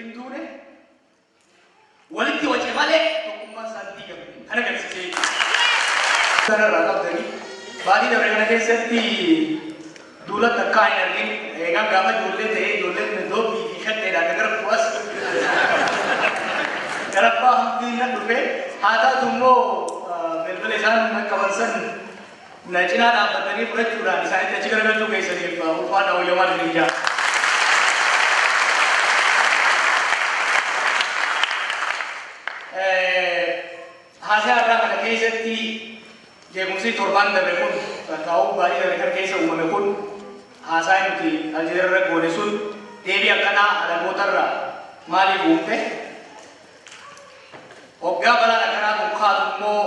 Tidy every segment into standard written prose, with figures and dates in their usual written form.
Walitti hin duune, walitti wace malee tokkummaan isaa hin diigamne kan agarsiise jechuudha. Kanarraa qabdanii baatii dabre kana keessatti duula takkaa hin argin eegaan gaafa ijoollee ta'ee ijoolleen doobbii fi shanteedhaan na garaftu as garaffaa hamtiin na dhufe. Haa taatu immoo bilbila isaan na qaban san na cinaa dhaabbatanii fudhachuudhaan isaanitti achi garagalchuu keessaniif ulfaadhaa, wayyamaan isin jaa. Haasaa irraa kana keessatti jeequmsi torbaan dabre kun, taa'uu baay'ee dabre kana keessa uumame kun, haasaa nuti Aljeeriyaa irra goone sun deebii akkanaa alagootarraa maaliif uumte? Hoggaa balaan akkanaa kun kaatu immoo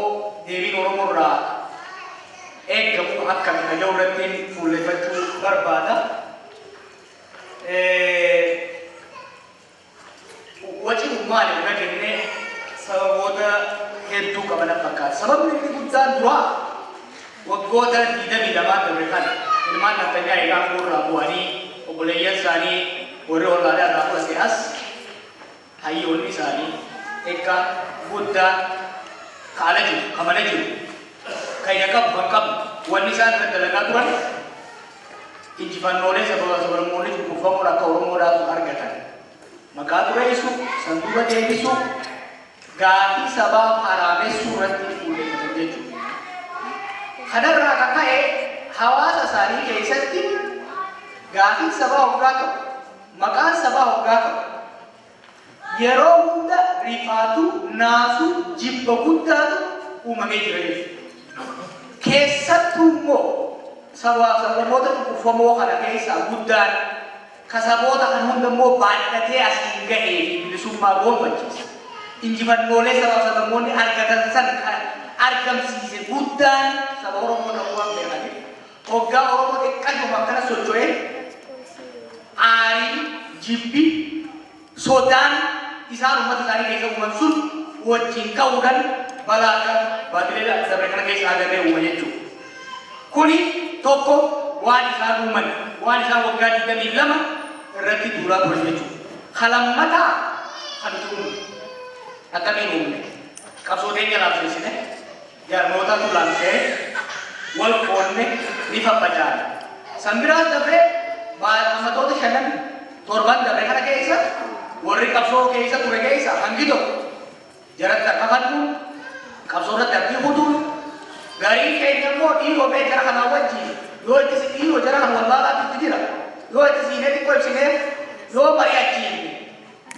deebiin Oromoo irraa eeggamu akkami kan jedhu irratti fuulleffachuu barbaada. Waci kun maali hoggaa jennee sababoota hedduu qaba natti fakkaata. Sababni inni guddaan duraa, waggoota 22 dabre kana ilmaan naftanyaa eegaa aangoo irraa bu'anii obboleeyyan isaanii warri ollaadhaa irraa fudhate as, hayyoonni isaanii xiqqaa guddaa, ka ala jiru, ka mana jiru, ka ija qabu, kan qabne, wanni isaan irratti dalagaa turan injifannoolee sababa sablammoonni cunqurfamoon akka Oromoodhaatu argatan maqaa xureessu, sanduuqa deebisuu, gaafii sabaa haraamessuu irratti fuulleffatan jechuudha. Kanarraa kan ka'e hawaasa isaanii keessatti gaafiin sabaa hoggaa ka'u, maqaan sabaa hoggaa ka'u, yeroo hunda rifaatu, naasuu, jibba guddaatu uumamee jira jechuudha. Keessattuu immoo sabaaf sablammoota cunqurfamoo kana keessaa guddaan, ka saboota kana hunda immoo baadhatee asiin gahee fi bilisummaa gonfachiise, injifannoolee sabaaf sablammoonni argatan san kan argamsiise guddaan saba Oromoo ta'uu waan beekaniif, hoggaa Oromoo xiqqashuma akkana socho'ee aarii, jibbi, sodaan isaan uummata isaanii keessa uuman sun wajjin ka'uudhaan balaa akka baatilee dabre kana keessa agarree uuma jechuudha. Kuni tokko waan isaan uuman, waan isaan waggaa 22 irratti duulaa turan jechuudha. Ka lammataa kan nuti uumne. Akkamiin uumne? Qabsoo teenya laamsheessine, jaarmootatu laamsha'e, wal qoodne, ni faffacaane. San biraas dabree amatoota shanan torban dabre kana keessa warri qabsoo keessa ture keessa hangi tokko jaratti harka kannuun, qabsoo irratti abdii kutuun, gariin keenya immoo dhiiroo mee jara kanaa wajjin yoo itti si dhiiroo jara kana wallaalaatu itti jira, yoo itti siinee xiqqoo ibsineef, yoo mari'achiifne,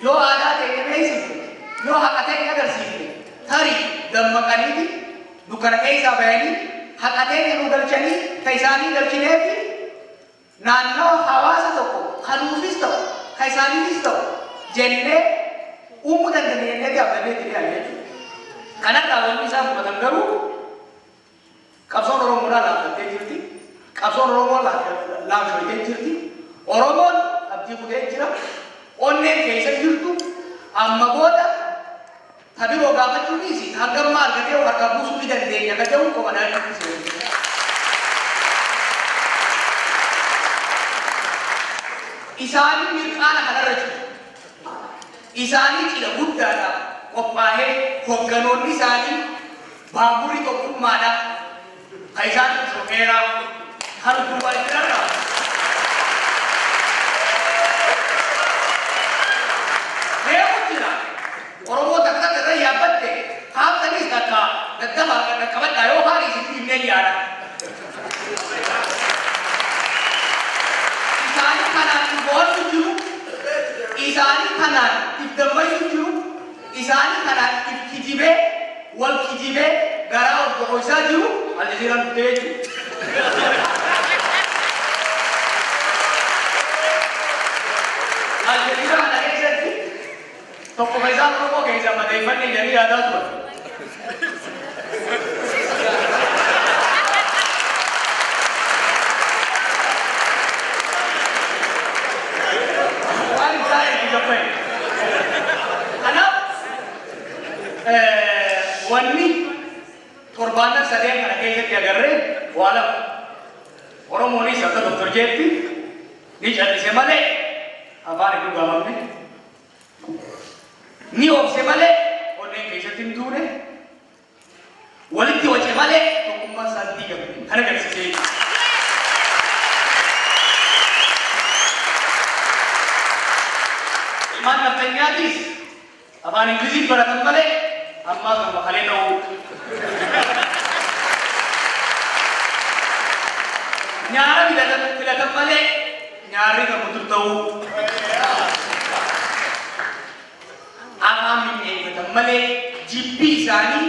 yoo aadaa teenya beeksifne, yoo haqa teenya agarsiifne, tarii dammaqaniiti dukkana keessaa bayanii haqa teenya nu galchanii ta isaanii galchineefi naannawa hawaasa tokko ka nuufis ta'u ka isaaniifis ta'u jennee uumuu dandeenya jenneeti abdannee itti dhiyaanne jechuudha. Kanarraa wanni isaan hubatan garuu qabsoon Oromoodhaa laaffattee jirti. Qabsoon Oromoo laamshoytee jirti. Oromoon abdii kutee jira. Onneen keessa jirtu amma booda ta biroo gaafachuu dhiisi, hangammaa argatee harkaa buusuu ni dandeenya ka jedhu qofa daandii seenu. Isaanii mirqaana kanarra jiru. Isaanii cidha guddaadhaaf qophaa'ee, hogganoonni isaanii baaburri tokkummaadha ka isaan shofeeraa kan duubaa itti rarra'a. Deemu jira. Oromoo takka takka irra yaabbatte haaftanis takka daddafaa qaqqabadhaa yoo kaan isin dhiibnee yaada. Isaanii kanaan if bohaarsu jiru, isaanii kanaan if dammaysu jiru, isaanii kanaan if kijibee, wal kijibee garaa of boqoysaa jiru Aljazeeraan dhuftee jechuudha. Aljazeeraa kana keessatti tokkuma isaan Oromoo keessaa madeeffanne jedhanii yaadaa turan. Waan hin taane itti gabbaye. Kanaaf wanni torbaanan sadeen kana keessatti agarree waa lama. Oromoonis akka Doktor jeetti ni callise malee afaan hin dhugaamamne. Ni obse malee onneen keessatti hin duune. Walitti wace malee tokkummaan isaa hin diigamne. Kan agarsiisee jechuudha. Ilmaan nafxanyaatis afaan Ingilizii baratan malee ammaa kan makalee ta'uu. Nyaara filatan malee nyaarri kan mutur ta'uu. Afaan mi'eeffatan malee jibbii isaanii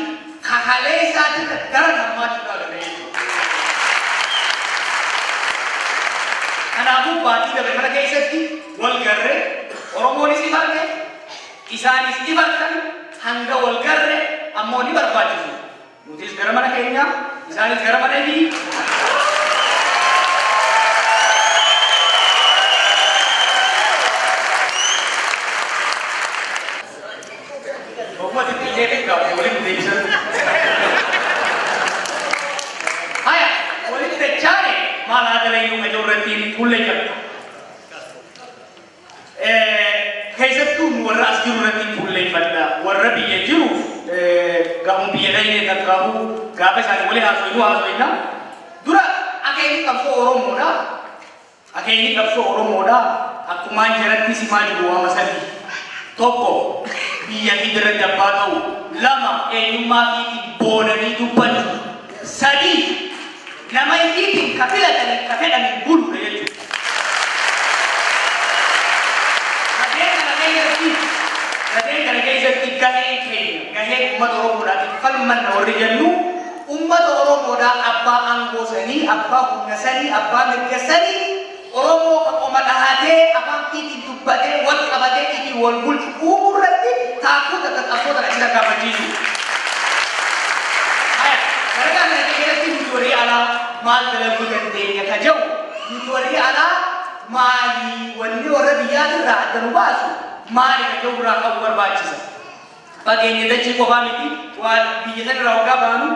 kakalee isaatirra daran hammaachuudhaa agarra jechuudha. Kanaafuu baatii dabre kana keessatti wal garre, Oromoonis if arge, isaanis if argan, hanga wal garre ammoo ni barbaachisu. Nutis gara mana keenyaa, isaanis gara mana ifii. Ogummaa xixiqqee fi gaafii walitti deebisan. Haya, walitti dachaane maal haa dalayyuu qajeeluu irratti fuulleeffadha. Keessattuu nu warra as jiru irratti fuulleeffadha. Warra biyya jiruuf gaafuma biyya dhayinee takkaahuu gaafa isaanii waliin haasofnu haasofna. Dura akeekni qabsoo Oromoodha. Akeekni qabsoo Oromoodha. Akkumaan jaratti simaa jiru waama sadii. Tokko, biyya fi irratti abbaa ta'u. Lama, eenyummaa fiitiin boonanii dubbachuu. Sadii, nama ifiitiin ka filatanii ka fedhaniin buluudha jechuudha. Sadeen kana keessatti sadeen kana keessatti gaheen keenya, gaheen uummata Oromoodhaatiif falmanna warri jennu, uummata Oromoodhaa abbaa aangoo sanii, abbaa humna sanii, abbaa mirga sanii, Oromoo ka qoma dhahatee afaan fiitiin dubbatee wal qabatee ifiin wal bulchu uumuu irratti taakkuu takka qabsoo tana achi tarkaanfachiisu. Haya, dalagaa kana keessatti nuti warri alaa maal dalaguu dandeenya ka jedhu, nuti warri alaa maali wanni warra biyyaatirraa adda nu baasu maali ka jedhu irraa ka'uu barbaachisa. Fageenya dachii qofaa miti, waa biyya sanirraa waggaa baanu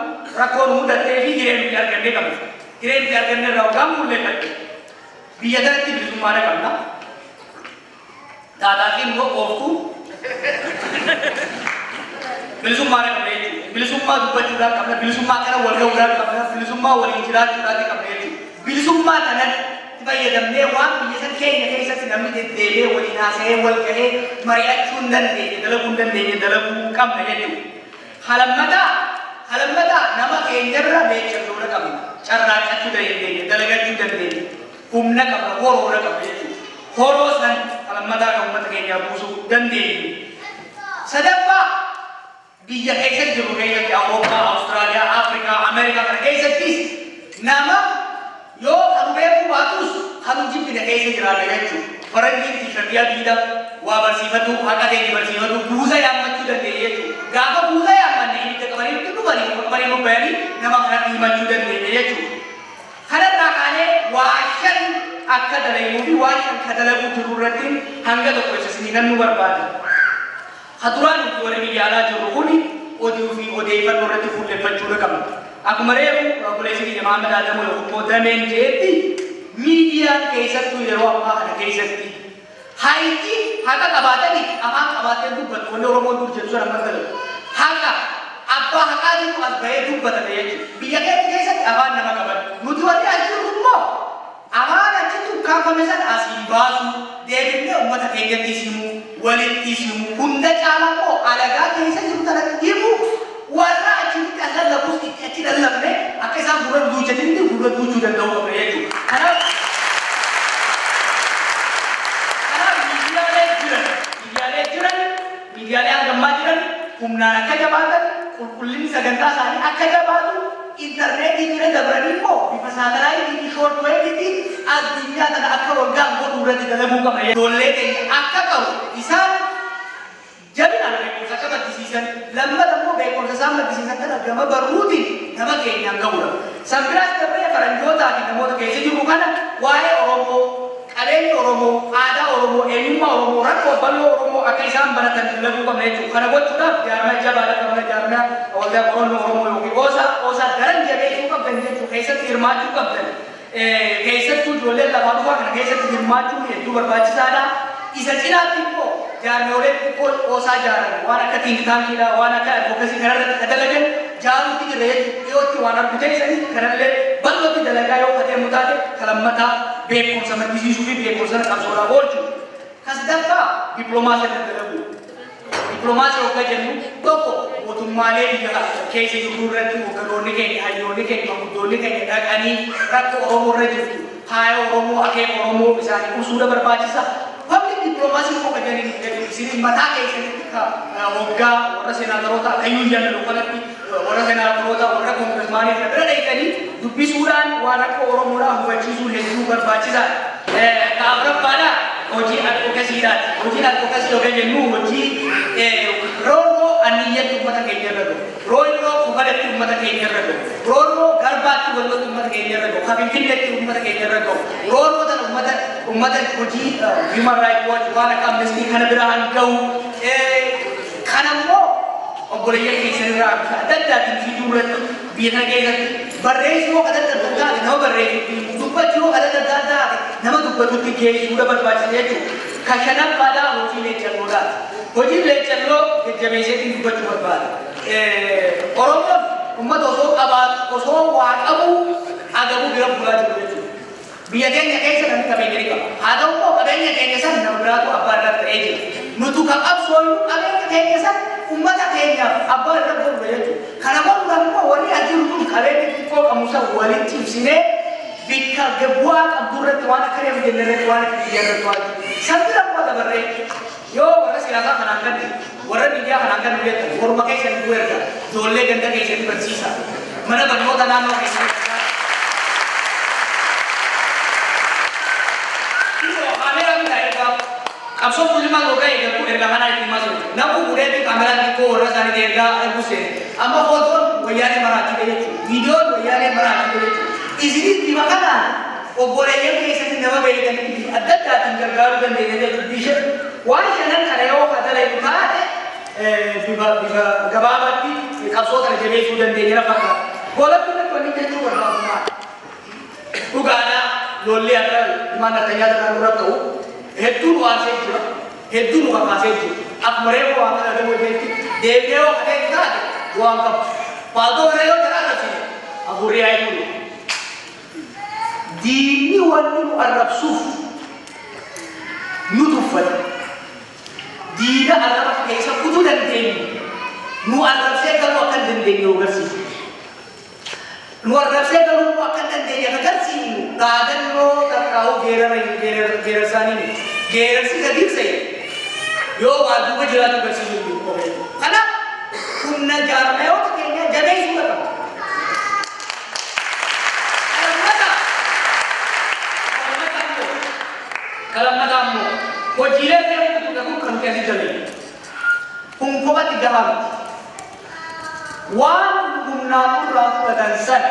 rakkoo nu mudattee fi hiree nuti argannee qabna. Hiree nuti arganne irraa waggaa mul'effadhe. Biyya sanatti bilisummaa qabna. Taataa fi immoo ooftuu bilisummaa qabna jechuudha. Bilisummaa dubbachuudhaan qabna, bilisummaa kana wal ga'uudhaan qabna, bilisummaa waliin jiraachuudhaan qabna jechuudha. Bilisummaa kanatti fayyadamnee waan biyya san keenya keessatti namni deddeebi'ee waliin haasa'ee wal ga'ee mari'achuu hin dandeenye, dalaguu hin dandeenye dalaguu qabna jechuudha. Halammataa nama keenyarra beekamtoota qabna. Carraaqqachuu dandeenya, dalagachuu dandeenya. Humna qabna, horoodha qabna jechuudha. Horoo san halammataa kan uummata keenyaa buusuu dandeenyu. Sadaffaa, biyya keessa jiru keessatti Awurooppaa, Awustiraaliyaa, Afrikaa, Ameerikaa kana keessattis nama yoo kan beekuu baatus kan jibbine keessa jiraanna jechuudha. Faranjiin T-shirtii adiidha waa barsiifatu, haqa keenya barsiifatu, buusa yaammachuu dandeenya jechuudha. Gaafa buusa yaammanne ibidda qabanii nutti dhufanii, muka qabanii nu bayanii nama kanatti himachuu dandeenya jechuudha. Kanarraa kaanee waa shan akka dalagnuu fi waa shan ka dalaguu jiru irratti hanga tokko ibsa isinii kennuu barbaada. Ha duraan nuti warri biyya alaa jirru kuni oduu fi odeeffannoo irratti fuulleffachuu qabna. Akkuma reefu obboleessi kiyya Mahammad Adamoo yookiin immoo Dameen jeetti, miidiyaan keessattuu yeroo ammaa kana keessatti hayti haqa qabaatanii afaan qabaatee dubbatu, wanni Oromoon dur jedhu sana ammas dalagu. Haqa abbaa haqaatiitu as bahee dubbata jechuudha. Biyya keenya keessatti afaan nama qaban. Nuti warri as jirru immoo afaan achitti ukkaanfame sana asiin baasu, deebifnee uummata keenyatti himuu, walitti himuu, hunda caala immoo alagaa keessa jiru kanatti himuu, warra achitti as lallabus itti achi lallabne akka isaan gurra duuchatinitti gurra duuchuu danda'uu qabna jechuudha. Kanaaf miidiyaalee jiran, miidiyaalee hangammaa jiran humnaan akka jabaatan, qulqullinni sagantaa isaanii akka jabaatu, intarneetii bira dabranii immoo bifa saatalaayitii fi short waveiitiin addunyaa kana akka waggaan godhuu irratti dalaguu qabna. Ijoollee keenya akka qabu isaan jabinaan beekumsa akka maddisiisan, lammata immoo beekumsa isaan maddisiisan kana gama barruutiin nama keenyaan ga'uudha. San biraas dabree faranjootaa fi namoota keessa jiru kana waa'ee Oromoo, qabeenya Oromoo, aadaa Oromoo, eenyummaa Oromoo, rakkoo bal'oo Oromoo akka isaan baratan dalaguu qabna jechuudha. Kana gochuudhaaf jaarmaa jabaadha qabna, jaarmaa waldaa qorannoo Oromoo yookiin OSA, OSA daran jabeessuu qabdan jechuudha. Keessatti hirmaachuu qabdan. Keessattuu ijoolleen lafaa dhufaa kana keessatti hirmaachuun hedduu barbaachisaadha. Isa cinaatti immoo jaarmiyoolee xixiqqoo qoosaa jaaran, waan akka think tankiidha, waan akka advocacy kanarratti ka dalagan jaaruutti jirra jechuudha. Dhiyootti waan argu teessanii kanallee bal'ootti dalagaa yoo adeemu taate, kalammataa beekumsa maddisiisuu fi beekumsa qabsoodhaaf oolchu. Ka sadaffaa dippiloomaasii irratti dalagu. Dippiloomaasii hoggaa jennu, tokko mootummaalee biyya keessa jirru irratti hogganoonni keenya, hayyoonni keenya, manguddoonni keenya dhaqanii rakkoo Oromoo irra jirtu, haaya Oromoo, akeeka Oromoo isaanii ibsuudha barbaachisa. Public diplomacy qofa jedhanii isin mataa keessanitti ka hoggaa warra senaataroota kayyuu jennu kanatti, warra senaataroota, warra congressmanii kana bira dhaqanii dubbisuudhaan waan rakkoo Oromoodhaa hubachiisuun hedduu barbaachisaadha. Ka afuraffaadha hojii advocacydhaati. Hojiin advocacy yookaan jennu hojii roorroo anniyyatti uummata keenya irra gahu. Roorroo kofalatti uummata keenya irra gahu. Roorroo garbaatti wallootti uummata keenya irra gahu. Ka Finfinneetti uummata keenya irra gahu. Roorroo tana uummata hojii Human Rights Watch, waan akka Amnesty kana biraan gahu. Kanammoo obboleeyyan keessan irraa bifa adda addaatiin fiduu irratti, biyya kana keessatti barreessuu yoo kadhatan taate nama barreessutti, dubbachuu yoo kadhatan taate nama dubbatutti geessuudha barbaachisa jechuudha. Ka shanaffaadhaa hojii leecalloodhaati. Hojii leecalloo jajjabeesseetiin dubbachuu barbaada. Oromoon uummata osoo qabaatu, osoo waa qabu agabuu bira bulaa jiru jechuudha. Biyya keenya keessa namni qabeenya ni qaba. Haa ta'u immoo qabeenya keenya san nama biraatu abbaa irratti ta'ee jira. Nutu ka qabsooyu qabeenya keenya san uummata keenyaaf abbaa irra godhudha jechuudha. Kana godhuudhaaf immoo warri as jiru kun qabeenya xixiqqoo qabnu san walitti cimsinee bikka bu'aa qabdu irratti, waan akka reefu jenne irratti, waan akka biyya irratti, waan san bira immoo dabarree yoo warra siyaasaa kanaan kanne, warra miidiyaa kanaan kanne jettan, morma keessan nu erga, ijoollee ganda keessatti barsiisa, mana barnoota naannoo keessatti barsiisa. Kaameeraa bitaa ergaa qabsoo bilisummaa waggaa eegaltu erga kanaa itti himaa jiru. Namni fuudheetti kaameeraa xiqqoo warra isaanii ergaa erguu seene. Amma footoon wayyaanee maraachite jechuudha. Viidiyoon wayyaanee maraachite jechuudha. Isinis bifa kanaan obboleeyyan keessatti nama beeytanii bifa adda addaatiin gargaaruu dandeenya jechuudha. Bisha waan shanan kana yoo dalagu taate, bifa gabaabaatti qabsoo kana jabeessuu dandeenya na fakkaata. Golatti irratti wanni jechuu barbaadu maali? Dhugaadhaa, lolli akka himaan addunyaa irraa nurra ta'u hedduu nu aarsee jira. Hedduu nu kakaasee jira. Akkuma reefu waan kana gamoo jetti deebi'ee yoo adeemu taate bu'aan qabu. Faaltoo warra yoo jala arrabsine hafuurri yaa'ee bulu. Diinni wanni nu arrabsuuf nu tuffate. Diina arraba keessa kutuu dandeenyu nu arrabsee galuu akka hin dandeenye agarsiisa. Nu arrabsee galuu akka hin dandeenye akka agarsiifnu dhaadannoo takkaa'uu geerara geerarsaanii miti. Geerarsi gadi ibsee yoo waa duuba jiraatu agarsiisuu hin qofa. Kanaaf humna jaarmayoota keenya jabeessuu qaba. Kalammataa kalammataa immoo hojiilee reefu kutuudha kun kan nuti asii jabeessu. Kun kophatti gahaa miti. Waan humnaan nurraa fudhatan sana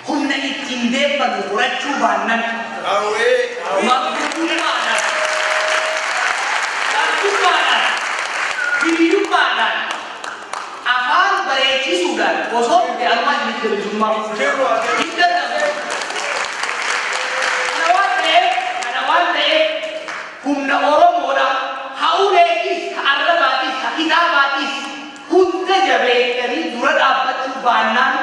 humna ittiin deeffannu horachuu baannan, manguddummaadhaan, dhabdummaadhaan, hiriyyummaadhaan, afaan bareechisuudhaan osoo nuti anumaa isinitti bilisummaa hin danda'amu. Kana waan ta'eef humna Oromoodha ha'uleetis, ka arrabaatis, ka kitaabaatis hunda jabeessanii dura dhaabbachuu baannaan,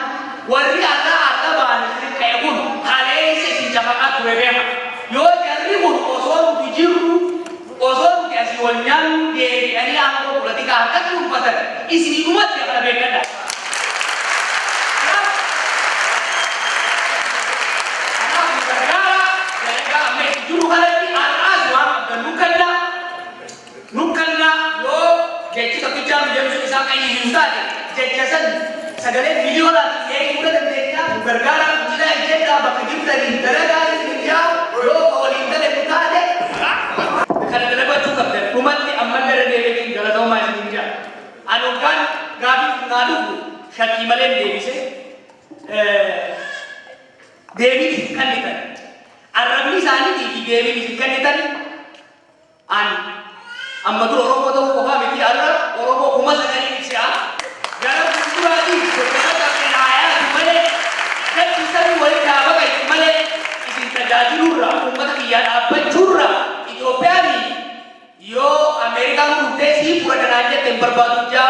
warri har'a har'a ba'an isin ka'e kun kaleessa isin cafaqaa ture beeka. Yoo jarri kun osoo nuti jirru, osoo nuti asii wal nyaannu deebi'anii aangoo polotikaa harkatti uffatan, isinii dhumatti kana beekadha. Kanaaf nu gargaara. Dalagaa amma itti jiru kanatti har'aas waan qabdan nu kenna. Nu kenna. Yoo jechi tokkichaa nu jedhu sun isaan qayyisiisu taate, jecha san sagalee miliyoonaatiin dhiyeessuu dandeenya. Nu gargaara, nu cinaa ejjedhaa, bakka jirtaniin dalagaa isin jaa yoo ka waliin dalagu taate kana dalagachuu qabdan. Dhumatti amma gara deebiitiin galatoomaa isiniin jaa. Ani hoggaan gaafii naa dhufu shakkii malee deebise, deebiin isin kennitan, arrabni isaaniitii fi deebiin isin kennitan, ani amma dura Oromoo ta'uu qofaa miti, har'a Oromoo 9,000 ibsaa gara fuulduraatiin gochoota qinaayaati malee, gaddi sanii walitti haa baqaytu malee, isin tajaajiluurraa, uummata kiyyaa dhaabbachuurraa, Itoophiyaa fi hin barbaadu jaa.